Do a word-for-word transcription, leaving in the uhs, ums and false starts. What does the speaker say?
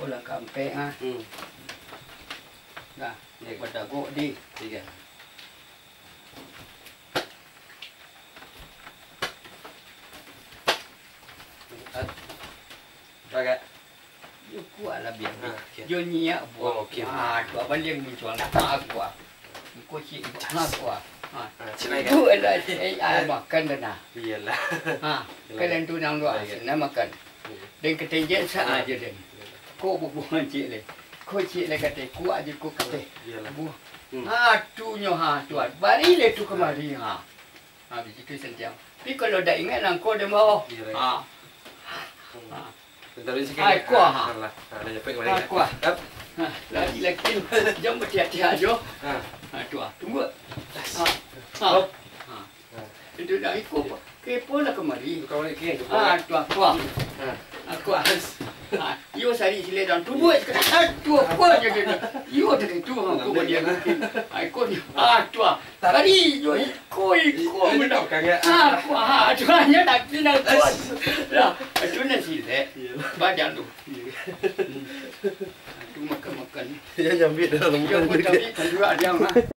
Lah kampek, ah. Hmm. Dah, Iya. Daripada gok di. Tiga. Agak. Yo kuat lah biar. Ah, oke. Yo nyiak buah. Oh, oke. Ah, tu abang dia muncuang. Ah, kuat. Kocik. Ah, kuat. Ah. Ah, cina kan? Tu adalah, eh, ah, makan dah nah. Iyalah. Ha, Iyalah. Kalian tu nang dua, Iyalah. Senang makan. Iya. Dan ketenjek sa Iya. aja dan. Iyalah. Ko bubuhan cik le. Ko cik le kate, kuat aja ko kate. Iyalah. Buah. Hmm. Ha, tu nyo ha, tuan. Bari le tu kemari ha. Ha, begitu santiang. Tapi kalau dak ingat nang ko di bawah. Iyalah. Ha. Hmm. Ha. Bentar dulu sikit. Ai, kuah, ha. Alah. Ha, dah capek kemari. Ha, kuah. Hap. Ha, lagi-lagi jam bertiak-tiak jo. Ha. Ha, tu ah. Tunggu. Ha. Ha. Hop. Ha. Ha. Itu dah ikut. Kepo lah kemari. Bukan balik ke, kepo. Ah, tu ah, kuah. Ha. Ah, kuah. Ha. Yo sari sile dan tubuh sekarang. Ah, tu ah, kuah je dia. Yo tadi tu, ha, aku dia. Ai, kuah dia. Ah, tu ah. Tadi yo iko, iko Ini benda. Bukan ya? Ah, kuah. Ha, tu hanya tak kena kuah. Lah, itu nasi lek. Iya. Badan tu. Iya. Hmm. Tu makan-makan. Ya, nyambit dalam Yo, mulut. Tapi kan juga dia mah.